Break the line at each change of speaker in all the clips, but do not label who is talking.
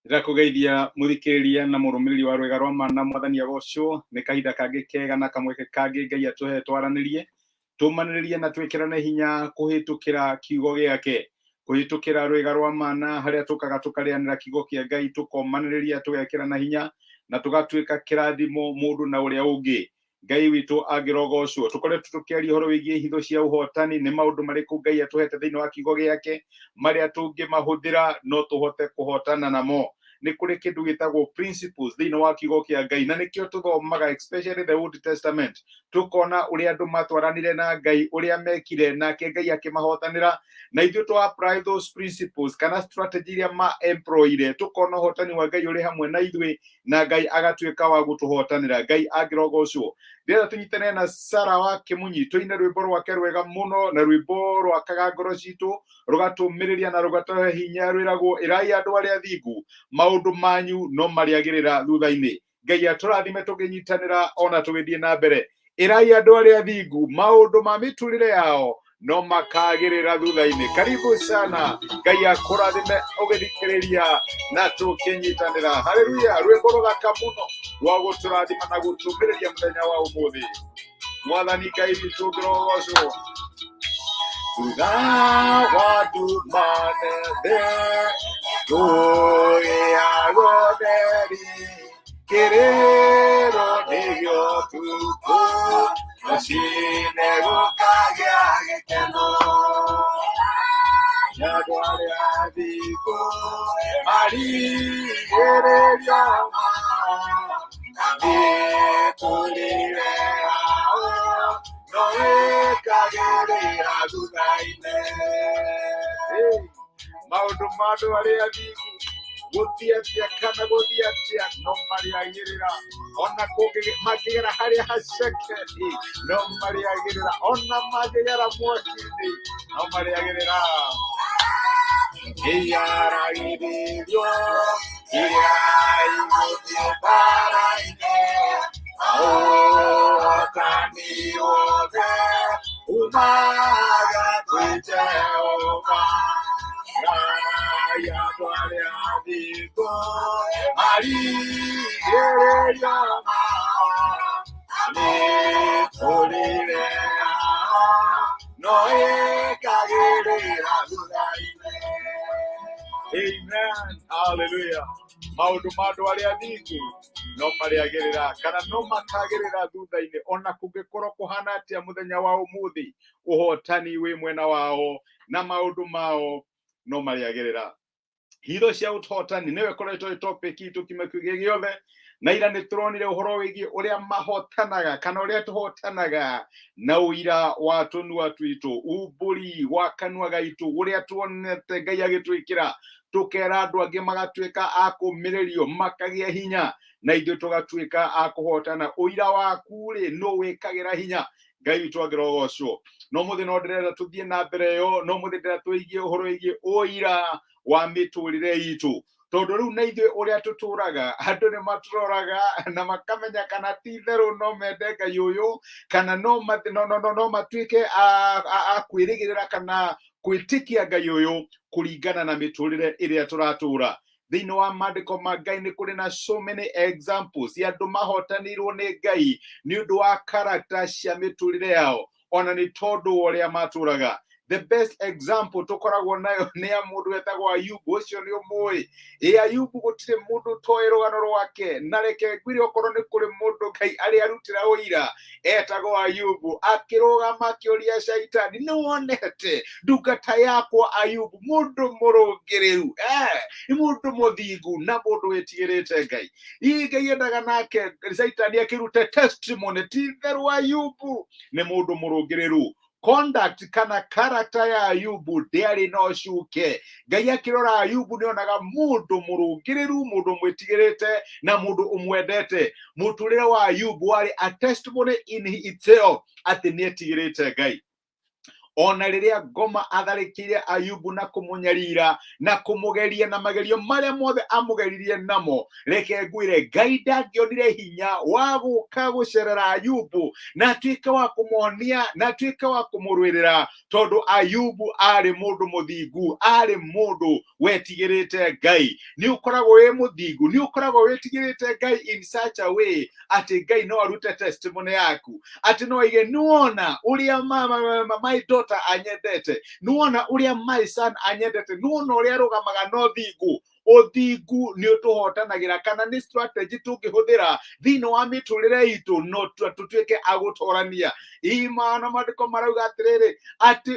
Ndĩrakũgeithia mũthikĩrĩria na mũrũmĩrĩri wa rwĩga rwa mana. Mwathani agocwo. Nĩ kahinda kangĩ kega na kamweke kangĩ Ngai atũhe twaranĩrie, tũmanĩrĩrie na twĩkĩrane hinya kũhĩtũkĩra kiugo gĩake, kũhĩtũkĩra rwĩga rwa mana, harĩa tũkaga tũkarĩanĩra kiugo kĩa Ngai, tũkomanĩrĩria, tũgekĩrana hinya na tũgatuĩka kĩrathimo mũndũ na ũrĩa ũngĩ. Ngai witũ angĩrogocwo. Tũkoretwo tũkĩaria ũhoro wĩgiĩ hitho cia ũhotani. Nĩ maũndũ marĩkũ Ngai atũhete thĩinĩ wa kiugo gĩake marĩa tũngĩmahũthĩra no tũhote kũhotana namo? Nĩ kũrĩ kĩndũ gĩtagwo principles thĩinĩ wa kiugo kĩa Ngai, na nĩkĩo tũthomaga, especially the Old Testament, tũkona ũrĩa andũ matwaranire na Ngai, ũrĩa mekire nake Ngai akĩmahotanĩra, na ithuĩ tũ apply those principles kana strategy iria ma employire, tũkona ũhotani wa Ngai ũrĩ hamwe na ithuĩ na Ngai agatuĩka wa gũtũhotanĩra. Ngai angĩrogocwo. Ndĩrenda tũnyitane na Sara wa Kĩmunyi tũine rwĩmbo rwake rwega mũno, na rwĩmbo rwakaga ngoro citũ, rũgatũmĩrĩria na rũgatũhe hinya. Rwĩragwo, "Ĩrai andũ arĩa athingu maũndũ manyu no marĩagĩrĩra thutha-inĩ." Ngai atũrathime tũkĩnyitanĩra ona tũgĩthiĩ na mbere. Ĩrai andũ arĩa athingu maũndũ ma mĩtũrĩre yao no makagĩrĩra thutha-inĩ. Karibu sana. Ngai akũrathime ũgĩthikĩrĩria na tũkĩnyitanĩra. Haleluya. Rwĩmbo rũthaka mũno rwa gũtũrathima na gũtũmĩrĩria mũthenya wa ũmũthĩ. Mwathani Ngai witũ ngĩrogocwo. Thutha wa nduma nene tũgĩa gũtheri, kĩrĩro nĩgĩo tukũ, rũcinĩ gũkagĩa gĩkeno. Andũ arĩa athingu marigĩrĩrio mĩtũrĩre yao no ĩkagĩrĩra thutha-inĩ. Hey, maũndũ ma andũ arĩa athingu gũthiĩ atĩa kana gũthiĩ atĩa no marĩagĩrĩra, ona mangĩgera harĩa haceke no marĩagĩrĩra, ona mangĩgera mwaki-inĩ no marĩagĩrĩra. Iyaragĩrĩrio iria igũthiĩ mbara-inĩ, ũhotani wothe umaga kwĩ Jehova. Rai andũ arĩa athingu marigĩrĩrio mao mĩtũrĩre yao no ĩkagĩrĩra thutha-inĩ. Amen. Hallelujah. Maũndũ ma andũ arĩa athingu no marĩagĩrĩra kana no makagĩrĩra thutha-inĩ, ona kũngĩkorwo kũhana atĩa mũthenya wa ũmũthĩ, ũhotani wĩ mwena wao na maũndũ mao no marĩagĩrĩra. Hitho cia ũhotani nĩyo ĩkoretwo ĩ topic itũ kiumia kĩu gĩothe, na ira nĩ tũronire ũhoro wĩgiĩ ũrĩa mahotanaga kana ũrĩa tũhotanaga na ũira wa tũnua twitũ, umbũri wa kanua gaitũ, ũrĩa tuonete Ngai agĩtwĩkĩra, tũkera andũ angĩ magatuĩka a kũmĩrĩrio, makagĩa hinya, na ithuĩ tũgatuĩka a kũhotana. Ũira waku rĩ, nũ wĩkagĩra hinya? Ngai witũ angĩrogocwo. No mũthĩ no ndĩrenda tũthiĩ na mbere ĩyo, no mũthĩ ndĩrenda tũigie ũhoro wĩgiĩ ũira wa mĩtũrĩre itũ, tondũ rĩu na ithuĩ ũrĩa tũtũraga andũ nĩ matũroraga na makamenya kana ti itherũ no mende Ngai ũyũ, kana no, no, no, no, no matuĩke a kwĩrĩgĩrĩra kana gwĩtĩkia Ngai ũyũ kũringana na mĩtũrĩre ĩrĩa tũratũra. Thĩinĩ wa maandĩko ma Ngai nĩ kũrĩ na so many examples cia andũ mahotanĩirwo nĩ Ngai nĩ ũndũ wa character cia mĩtũrĩre yao, ona nĩ tondũ wa ũrĩa matũraga. The best example tũkoragwo nayo nĩ ya mũndũ wetagwo Ayubu. Ũcio nĩ ũmũĩ. Ĩ Ayubu, gũtirĩ mũndũ ũtoĩ rũgano rwake, na reke ngwĩre, okorwo nĩ kũrĩ mũndũ Ngai arĩ arutĩra ũira, etagwo Ayubu. Akĩrũgama akĩũria Shaitani, "Nĩ wonete ndungata yakwa Ayubu, mũndũ mũrũngĩrĩru, nĩ mũndũ mũthingu na mũndũ wĩtigĩrĩte Ngai?" Hihi Ngai endaga nake Shaitani akĩrute testimony ti itherũ Ayubu nĩ mũndũ mũrũngĩrĩru. Conduct kana character ya Ayubu ndĩarĩ na ũcuke. Ngai akĩrora Ayubu nĩonaga mũndũ mũrũngĩrĩru, mũndũ mwĩtigĩrĩte na mũndũ ũmwendete. Mũtũrĩre wa Ayubu warĩ a testimony in itself atĩ nĩetigĩrĩte Ngai. Ona rĩrĩa ngoma atharĩkĩire Ayubu na kũmũnyarira na kũmũgeria na magerio marĩa mothe amũgeririe namo, reke ngwĩre, Ngai ndangĩonire hinya wa gũka gũcerera Ayubu na atuĩke wa kũmuonia na atuĩke wa kũmũrũĩrĩra, tondũ Ayubu arĩ mũndũ mũthingu, arĩ mũndũ wetigĩrĩte Ngai. Nĩ ũkoragwo wĩ mũthingu, nĩ ũkoragwo wĩtigĩrĩte Ngai in such a way atĩ Ngai no arute testimony yaku, atĩ no aige, nĩwona ũrĩa my daughter anyendete, nĩwona ũrĩa my son anyendete, nĩwona ũrĩa arũgamaga na ũthingu. Ũthingu nĩ ũtũhotanagĩra, kana nĩ strategy tũngĩhũthĩra thĩinĩ wa mĩtũrĩre itũ no tũtuĩke a gũtorania imana. Maandĩko marauga atĩrĩrĩ, atĩ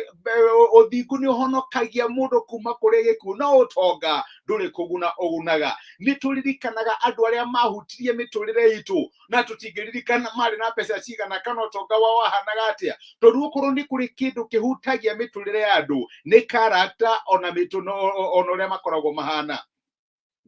ũthingu nĩ ũhonokagia mũndũ kuma kũrĩ gĩkuũ, no ũtonga ndũrĩ kũguna ũgunaga. Nĩ tũririkanaga andũ arĩa mahutirie mĩtũrĩre itũ, na tũtingĩririkana marĩ na mbeca cigana kana ũtonga wao wahanaga atĩa, tondũ okorwo nĩ kũrĩ kĩndũ kĩhutagia mĩtũrĩre ya andũ, nĩ character ona mĩtũ ona ũrĩa makoragwo mahana.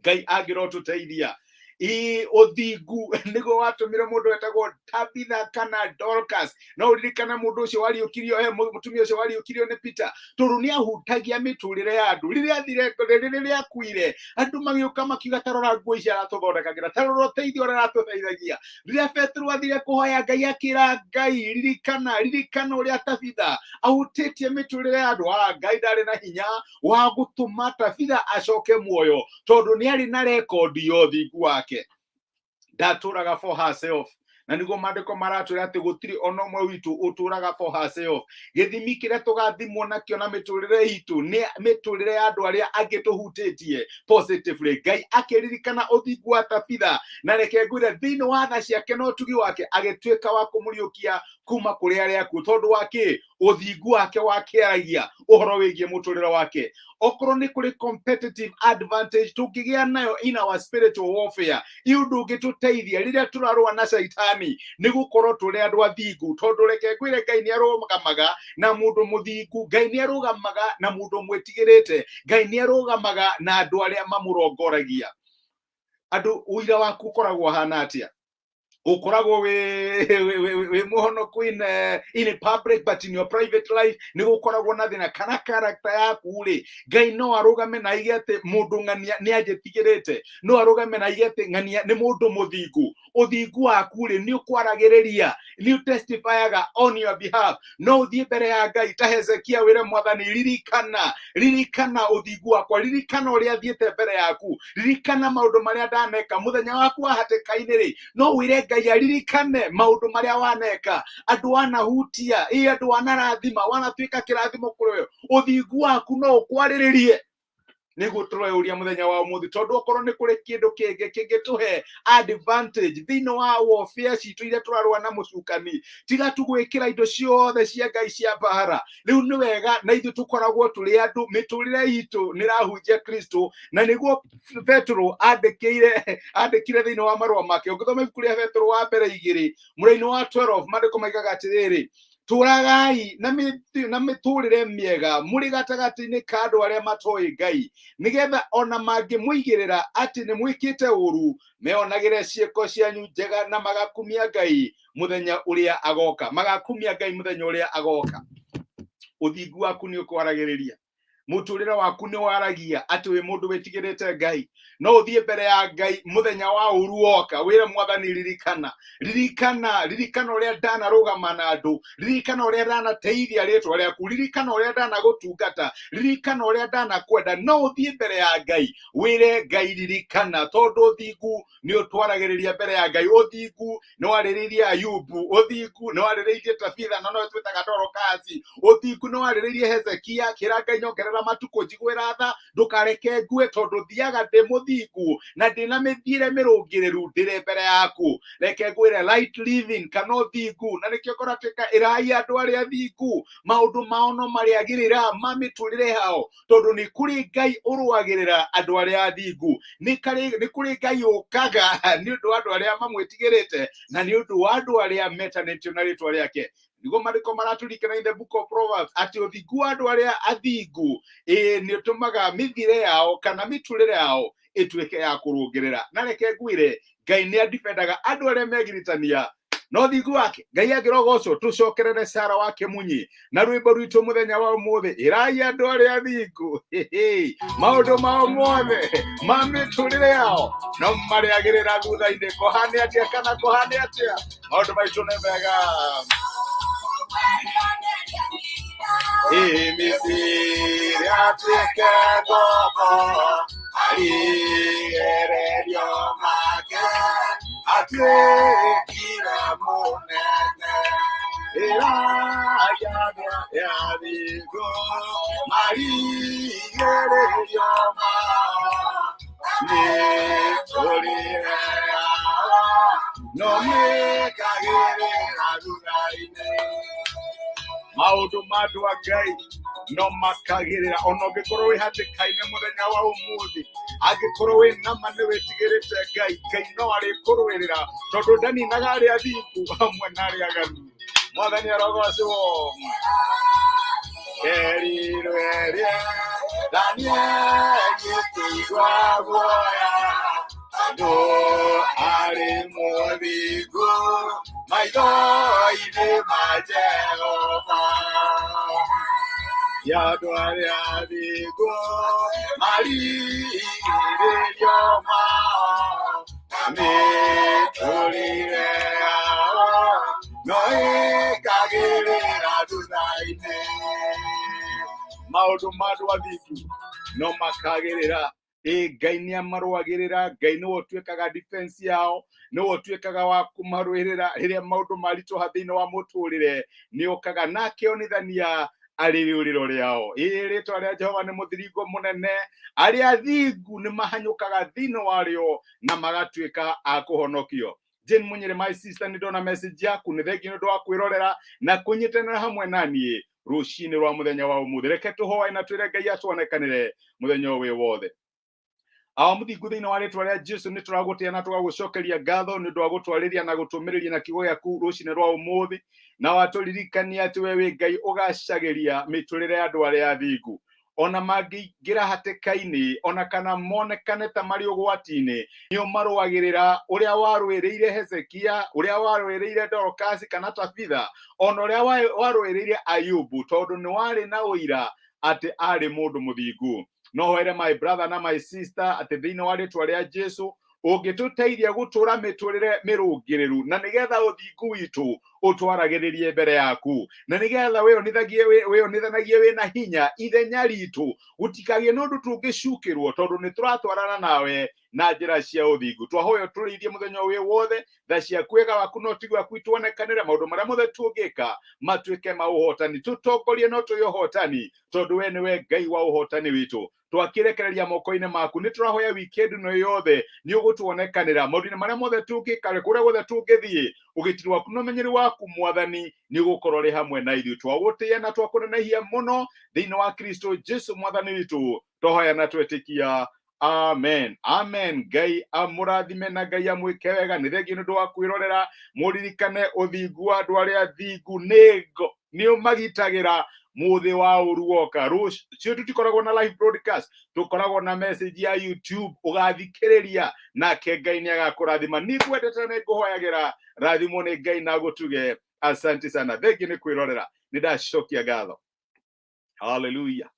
Ngai angĩrotũteithia. Ĩ ũthingu nĩguo watũmire mũndũ wetagwo Tabitha kana Dorcas. No ũririkane mũndũ ũcio wariũkirio, mũtumia ũcio wariũkirio nĩ Peter, tondũ nĩ ahutagia mĩtũrĩre ya andũ. Rĩrĩa athire, rĩrĩa akuire, andũ magĩũka makiuga, "Ta rora nguo ici aratũthondekagĩra, ta rora ũteithio ũrĩa aratũteithagia." Rĩrĩa Petero athire kũhoya Ngai, akĩra Ngai, "Ririkana, ririkana ũrĩa Tabitha ahutĩtie mĩtũrĩre ya andũ." Ah, Ngai ndarĩ na hinya wa gũtũma Tabitha acoke muoyo, tondũ nĩ arĩ na rekondi ya ũthingu wake. Ndatũraga for herself, na nĩguo maandĩko maratwĩra atĩ gũtirĩ ona ũmwe witũ ũtũraga for herself. Gĩthimi kĩrĩa tũgathimwo nakĩo na mĩtũrĩre itũ nĩ mĩtũrĩre ya andũ arĩa angĩ tũhutĩtie positively. Ngai akĩririkana ũthingu wa Tabitha, na reke ngwĩre, thĩinĩ wa tha ciake na ũtugi wake, agĩtuĩka wa kũmũriũkia kuma kũrĩ arĩa akuũ. Tondũ wa kĩ? Ũthingu wake wakĩaragia ũhoro wĩgiĩ mũtũrĩre wake. Okorwo nĩ kũrĩ competitive advantage tũngĩgĩa nayo in our spiritual warfare, ĩ ũndũ ũngĩtũteithia rĩrĩa tũrarũa na caitani, nĩ gũkorwo tũrĩ andũ athingu. Tondũ reke ngwĩre, Ngai nĩ arũgamaga na mũndũ mũthingu, Ngai nĩ arũgamaga na mũndũ mwĩtigĩrĩte, Ngai nĩ arũgamaga na andũ arĩa mamũrongoragia. Andũ, ũira waku ũkoragwo ũhana atĩa? Ukoragwo wi muhonoku in public, but in your private life nĩ gũkoragwo na thĩna? Kana character yaku rĩ, Ngai no arũgame na aige atĩ mũndũ ng'ania nĩ anjĩtigĩrĩte? No arũgame na aige atĩ ng'ania nĩ mũndũ mũthingu? Ũthingu waku rĩ, nĩ ũkwaragĩrĩria, nĩ ũtestifyaga on your behalf? No ũthiĩ mbere ya Ngai ta Hezekia, wĩre Mwathani, "Ririkana, ririkana ũthingu wakwa, ririkana ũrĩa thiĩte mbere yaku, ririkana maũndũ marĩa ndaneka." Mũthenya waku wa hatĩka-inĩ rĩ, no wĩre Ngai aririkane maũndũ marĩa waneka, andũ wanahutia, ĩ andũ wanarathima, wanatuĩka kĩrathimo kũrĩ we. Ũthingu waku no ũkwarĩrĩrie. Nĩguo tũreyũria mũthenya wa ũmũthĩ, tondũ okorwo nĩ kũrĩ kĩndũ kĩngĩ kĩngĩtũhe advantage thĩinĩ wa warfare citũ iria tũrarũa na mũcukani, tiga tu gwĩkĩra indo ciothe cia Ngai cia mbara. Rĩu nĩ wega na ithuĩ tũkoragwo tũrĩ andũ mĩtũrĩre itũ nĩ ĩrahunjia Kristo, na nĩguo Petero andĩkire thĩinĩ wa marũa make. Ũngĩthoma ibuku rĩa Petero wa mbere 2 mũraini wa 12, maandĩko maigaga atĩrĩrĩ, "Tũragai na mĩtũrĩre mĩega mũrĩ gatagatĩ-inĩ ka andũ arĩa matoĩ Ngai, nĩgetha ona mangĩmũigĩrĩra atĩ nĩ mwĩkĩte ũru, meonagĩre ciĩko cianyu njega na magakumia Ngai mũthenya ũrĩa agoka." Magakumia Ngai mũthenya ũrĩa agoka. Ũthingu waku nĩ ũkwaragĩrĩria, mũtũrĩre waku nĩ waragia atĩ wĩ mũndũ wĩtigĩrĩte Ngai. No ũthiĩ mbere ya Ngai mũthenya wa ũru woka, wĩre Mwathani, "Ririkana, ririkana, ririkana ũrĩa ndanarũgama na andũ, ririkana ũrĩa ndanateithia rĩtwa rĩaku, ririkana ũrĩa ndanagũtungata, ririkana ũrĩa ndanakwenda." No ũthiĩ mbere ya Ngai wĩre Ngai, "Ririkana," tondũ ũthingu nĩ ũtwaragĩrĩria mbere ya Ngai. Ũthingu nĩ warĩrĩirie Ayubu, ũthingu nĩ warĩrĩirie Tabitha, na no twĩtaga Dorokasi, ũthingu nĩ warĩrĩirie Hezekia kĩra Ngai, "Nyongerera matukũ, njiguĩra tha, ndũkareke ngue, tondũ thiaga ndĩ mũthingu na ndĩna mĩthiĩre mĩrũngĩrĩru ndĩrĩ mbere yaku." Reke ngwĩre, right living kana ũthingu, na nĩkĩo kũratuĩka, ĩrai andũ arĩa athingu maũndũ mao no marĩagĩrĩra ma mĩtũrĩre yao, tondũ nĩ kũrĩ Ngai ũrũagĩrĩra andũ arĩa athingu, nĩ kũrĩ Ngai ũkaga nĩ ũndũ wa andũ arĩa mamwĩtigĩrĩte na nĩ ũndũ wa andũ arĩa metanĩtio na rĩtwa rĩake. Nĩguo maandĩko maratũririkana in the Book of Proverbs atĩ ũthingu wa andũ arĩa athingu, ĩ nĩ ũtũmaga mĩthiĩre yao kana mĩtũrĩre yao ĩtuĩke ya kũrũngĩrĩra. Na reke ngwĩre, Ngai nĩ adefendaga andũ arĩa megiritania. No thingu wake Ngai angĩrogocwo. Tũcokerere Sara wa Kĩmunyi na rwĩmbo rwitũ mũthenya wa ũmũthĩ, ĩrai andũ arĩa athingu maũndũ mao mothe ma mĩtũrĩre yao no marĩagĩrĩra thutha-inĩ. Kũhane atĩa kana kũhane atĩa, maũndũ maitũ nĩ mega. Misiri atuĩke ngombo, arigererio make atuĩkire mũnene. Ĩrai andũ arĩa athingu marigererio mao mĩtũrĩre yao no mĩkagĩrĩra thutha-inĩ. Maũndũ ma andũ a Ngai no makagĩrĩra, ona ũngĩkorwo wĩ hatĩka-inĩ mũthenya wa ũmũthĩ, angĩkorwo wĩ nama nĩ wĩtigĩrĩte Ngai, Ngai no arĩkũrũĩrĩra, tondũ ndaninaga arĩa athingu hamwe na arĩa aganu. Mwathani arogocwo. Erirwe rĩa Danieli kũigua guoya, tondũ arĩ mũthingu maitho-inĩ ma Jehova. Ya andũ arĩa athingu marigĩrĩrio mao na mĩtũrĩre yao no ĩkagĩrĩra thutha-inĩ. Maũndũ ma andũ athingu no makagĩrĩra. Ĩ Ngai nĩ amarũagĩrĩra. Ngai nĩwe ũtuĩkaga defense yao, nĩwe ũtuĩkaga wa kũmarũĩrĩra rĩrĩa maũndũ maritũha thĩinĩ wa mũtũrĩre, nĩ okaga na akĩonithania arĩ rĩũrĩro rĩao. Ĩ rĩtwa rĩa Jehova nĩ mũthiringo mũnene, arĩa athingu nĩ mahanyũkaga thĩinĩ warĩo na magatuĩka a kũhonokio. Jane Munyere, my sister, nĩ ndona message yaku, nĩ thengiũ nĩ ũndũ wa kwĩrorera na kũnyitanĩra hamwe na niĩ rũcinĩ rwa mũthenya wa ũmũthĩ. Reke tũhoe na twĩre Ngai atuonekanĩre mũthenya ũyũ wĩ wothe. Awa mũthingu, thĩinĩ wa rĩtwa rĩa Jesu nĩ tũragũtĩa na tũgagũcokeria ngatho nĩ ũndũ wa gũtwarĩria na gũtũmĩrĩria na kiugo gĩaku rũcinĩ rwa ũmũthĩ, na watũririkania atĩ we wĩ Ngai ũgacagĩria mĩtũrĩre ya andũ arĩa athingu, ona mangĩingĩra hatĩka-inĩ, ona kana monekane ta marĩ ũgwati-inĩ, nĩ ũmarũagĩrĩra. Ũrĩa warũĩrĩire Hezekia, ũrĩa warũĩrĩire Dorokasi kana Tabitha, ona ũrĩa warũĩrĩire Ayubu, tondũ nĩ warĩ na ũira atĩ arĩ mũndũ mũthingu. No hoere my brother na my sister atĩ thĩinĩ wa rĩtwa rĩa Jesu ũngĩtũteithia gũtũra mĩtũrĩre mĩrũngĩrĩru, na nĩgetha ũthingu witũ ũtwaragĩrĩrie mbere yaku, na nĩgetha wĩonithagie wĩonithanagie wĩna hinya ithenya ritũ, gũtikagĩe na ũndũ tũngĩcukĩrwo, tondũ nĩ tũratwarana nawe na njĩra cia ũthingu. Twahoya ũtũrĩithie mũthenya ũyũ wothe, tha ciaku, wega waku no tiguo waku ituonekanĩre, maũndũ marĩa mothe tũngĩka matuĩke ma ũhotani, tũtongorie no tũrĩ ũhotani, tondũ we nĩwe Ngai wa ũhotani witũ. Twakĩrekereria moko-inĩ maku. Nĩ tũrahoya weekend ĩno yothe nĩ ũgũtuonekanĩra maũndũ-inĩ marĩa mothe tũngĩka, kũrĩa guothe tũngĩthiĩ, ũgitĩri waku na ũmenyeri waku, Mwathani, nĩ ũgũkorwo ũrĩ hamwe na ithuĩ. Twagũtĩĩa na twakũnenehia mũno thĩinĩ wa Kristo Jesu Mwathani witũ, twahoya na twetĩkia, amen, amen. Ngai amũrathime na Ngai amwĩke wega. Nĩ thengiũ nĩ ũndũ wa kwĩrorera. Mũririkane, ũthingu wa andũ arĩa athingu nĩ ngo, nĩ ũmagitagĩra mũthĩ wa ũru woka. Rũciũ tũtikoragwo na live broadcast, tũkoragwo na message ya YouTube ũgathikĩrĩria, nake Ngai nĩ agakũrathima. Nĩ ngwendete na ngũhoyagĩra, rathimwo nĩ Ngai na gũtuge. Asante sana, thengiũ nĩ kwĩrorera, nĩ ndacokia ngatho. Hallelujah.